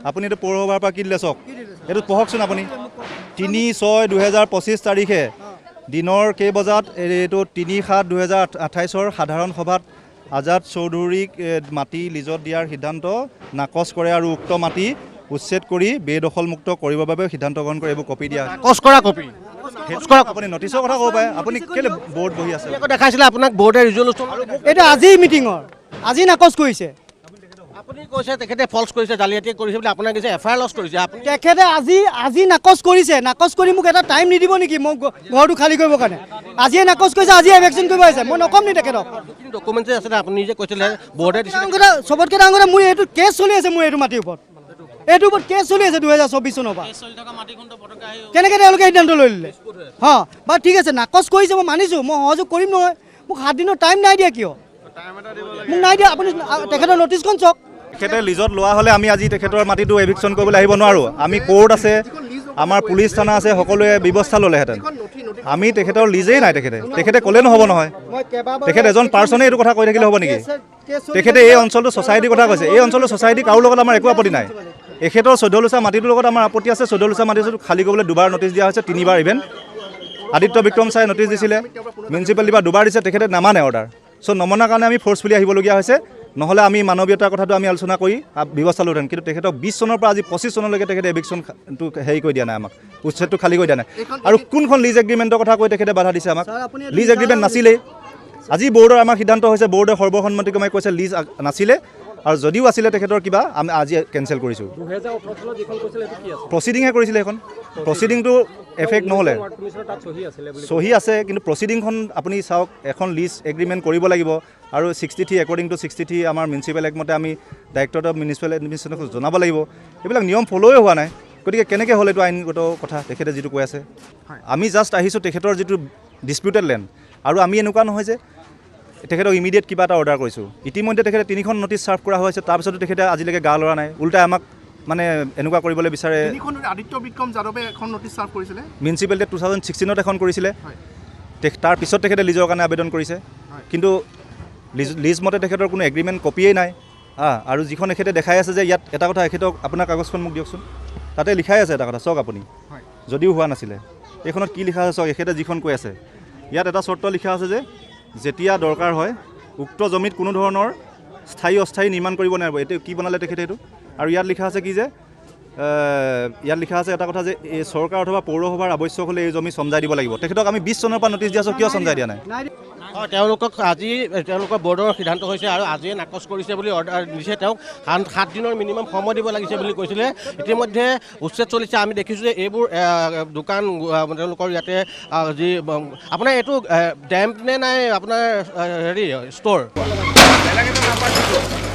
আপুনি এইটো পৌৰসভাৰ পৰা কি দিলে চাওক, এইটো পঢ়কচোন আপুনি। 3/6/2025 তাৰিখে দিনৰ কেইবজাত এইটো 3/7/2028ৰ সাধাৰণ সভাত আজাদ চৌধুৰীক মাটি লিজত দিয়াৰ সিদ্ধান্ত নাকচ কৰে আৰু উক্ত মাটি উচ্ছেদ কৰি বেদখলমুক্ত কৰিবৰ বাবে সিদ্ধান্ত গ্ৰহণ কৰি এইবোৰ কপি দিয়া। নাকচ কৰা কপি। সেইটো আপুনি নটিচৰ কথা ক'ব পাৰে। আপুনি কেলৈ বৰ্ড বহি আছে? আকৌ দেখাইছিলে আপোনাক বৰ্ডে ৰিজলিউশ্যন। এইটো আজি মিটিঙৰ, আজি নাকচ কৰিছে। আপুনি কৈছে তেখেতে ফল্ছ কৰিছে, জালিয়াতি কৰিছে বুলি। আপোনাক কৈছে এফ I R lodge কৰিছে আপুনি। তেখেতে আজি নাকচ কৰিছে। নাকচ কৰি মোক এটা টাইম নিদিব নেকি মোক ঘৰটো খালী কৰিবৰ কাৰণে? আজিয়ে নাকচ কৰিছে, আজিয়ে এভিকশ্যন কৰিব আহিছে। মই নক'ম নি তেখেতক? যিখিনি ডকুমেণ্টছ আছিলে, আপুনি নিজে কৈছিলে বৰ্ডে দিছিলে। ডাঙৰ কথা, চবতকৈ ডাঙৰ কথা, মোৰ এইটো কেছ চলি আছে। মোৰ এইটো মাটিৰ ওপৰত, এইটোৰ ওপৰত কেছ চলি আছে 2024 চনৰ পৰা। কেনেকৈ তেওঁলোকে সিদ্ধান্ত লৈ ল'লে? হা, বাৰু ঠিক আছে, নাকচ কৰিছে, মই মানিছোঁ, মই সহযোগ কৰিম নহয়। মোক 7 দিনৰ টাইম নাই দিয়া কিয়? মোক নাই দিয়া। আপুনি তেখেতৰ নটিচখন চাওক। তেখেতে লিজত লোৱা হ'লে আমি আজি তেখেতৰ মাটিটো এভিকশ্যন কৰিবলৈ আহিব নোৱাৰোঁ। আমি কোৰ্ট আছে, আমাৰ পুলিচ থানা আছে, সকলোৱে ব্যৱস্থা ল'লেহেঁতেন। আমি তেখেতৰ লিজেই নাই। তেখেতে ক'লে নহ'ব নহয়। তেখেত এজন পাৰ্চনে এইটো কথা কৈ থাকিলে হ'ব নেকি? তেখেতে এই অঞ্চলটো ছ'চাইটিৰ কথা কৈছে। এই অঞ্চলটোৰ ছ'চাইটি কাৰো লগত আমাৰ একো আপত্তি নাই। এখেতৰ 14 লোচা মাটিটোৰ লগত আমাৰ আপত্তি আছে। 14 লোচা মাটিটো খালী কৰিবলৈ দুবাৰ নটিচ দিয়া হৈছে, তিনিবাৰ। ইভেন আদিত্য বিক্ৰম ছাৰে নটিচ দিছিলে, মিউনিচিপালিটিৰ পৰা দুবাৰ দিছে, তেখেতে নামানে অৰ্ডাৰ। চ' নমনাৰ কাৰণে আমি ফ'ৰ্চফুলি আহিবলগীয়া হৈছে। নহ'লে আমি মানৱীয়তাৰ কথাটো আমি আলোচনা কৰি ব্যৱস্থা লোহেঁতেন। কিন্তু তেখেতক 20 চনৰ পৰা আজি 25 চনলৈকে তেখেতে এভিকশ্যনটো হেৰি কৰি দিয়া নাই আমাক, উচ্ছেদটো খালী কৰি দিয়া নাই। আৰু কোনখন লিজ এগ্ৰিমেণ্টৰ কথা কৈ তেখেতে বাধা দিছে আমাক? ছাৰ, আপুনি এইটো লিজ এগ্ৰিমেণ্ট নাছিলেই। আজি বৰ্ডৰ আমাৰ সিদ্ধান্ত হৈছে, বৰ্ডে সৰ্বসন্মতিক্ৰমে কৈছে লিজ নাছিলে আৰু যদিও আছিলে তেখেতৰ কিবা, আমি আজি কেঞ্চেল কৰিছোঁ। 2018 চনত যিখন কৈছিলে, সেইটো কি আছিল? প্ৰচিডিংহে কৰিছিলে সেইখন। প্ৰচিডিংটো এফেক্ট নহ'লে। ৱাৰ্ড কমিছনাৰ তাত চহী আছিলে বুলি। চহী আছে, কিন্তু প্ৰচিডিংখন আপুনি চাওক। এখন লিজ এগ্ৰিমেণ্ট কৰিব লাগিব আৰু 63, একৰ্ডিং টু 63 আমাৰ মিউনিচিপেল এক্ট মতে আমি ডাইৰেক্টৰেট অফ মিউনিচিপেল এডমিনিষ্ট্ৰেশ্যনক জনাব লাগিব। এইবিলাক নিয়ম ফ'ল'ৱে হোৱা নাই। গতিকে কেনেকৈ হ'ল এইটো আইনগত কথা তেখেতে যিটো কৈ আছে? আমি জাষ্ট আহিছোঁ তেখেতৰ যিটো ডিছপিউটেড লেণ্ড আৰু আমি এনেকুৱা নহয় যে তেখেতক ইমিডিয়েট কিবা এটা অৰ্ডাৰ কৰিছোঁ। ইতিমধ্যে তেখেতে তিনিখন নটিচ ছাৰ্ভ কৰা হৈছে, তাৰপিছতো তেখেতে আজিলৈকে গা লৰা নাই। উল্টাই আমাক মানে এনেকুৱা কৰিবলৈ বিচাৰে। তিনিখন, আদিত্য বিক্ৰম যাদৱে এখন নটিচ ছাৰ্ভ কৰিছিলে। মিউনিচিপালিটিয়ে 2016ত এখন কৰিছিলে। তাৰপিছত তেখেতে লিজৰ কাৰণে আবেদন কৰিছে, কিন্তু লিজ মতে তেখেতৰ কোনো এগ্ৰিমেণ্ট কপিয়েই নাই। আৰু যিখন এখেতে দেখাই আছে যে ইয়াত এটা কথা, এখেতক আপোনাৰ কাগজখন মোক দিয়কচোন। তাতে লিখাই আছে এটা কথা, চাওক আপুনি। যদিও হোৱা নাছিলে, এইখনত কি লিখা আছে চাওক। এখেতে যিখন কৈ আছে, ইয়াত এটা চৰ্ত লিখা আছে যে যেতিয়া দৰকাৰ হয় উক্ত জমিত কোনো ধৰণৰ স্থায়ী অস্থায়ী নিৰ্মাণ কৰিব নোৱাৰিব। এইটো কি বনালে তেখেতে এইটো? আৰু ইয়াত লিখা আছে কি যে ইয়াত লিখা আছে এটা কথা যে এই চৰকাৰ অথবা পৌৰসভাৰ আৱশ্যক হ'লে এই জমি চমজাই দিব লাগিব। তেখেতক আমি 20 চনৰ পৰা নটিচ দি আছোঁ, কিয় চমজাই দিয়া নাই? হয়, তেওঁলোকক আজি তেওঁলোকৰ বৰ্ডৰ সিদ্ধান্ত হৈছে আৰু আজিয়ে নাকচ কৰিছে বুলি অৰ্ডাৰ দিছে। তেওঁক 7 দিনৰ মিনিমাম সময় দিব লাগিছে বুলি কৈছিলে। ইতিমধ্যে উচ্ছেদ চলিছে। আমি দেখিছোঁ যে এইবোৰ দোকান তেওঁলোকৰ ইয়াতে যি আপোনাৰ এইটো ডেম্প নে নাই আপোনাৰ হেৰি ষ্ট'ৰ? বেলেগ এটা নাম্বাৰ দিছোঁ।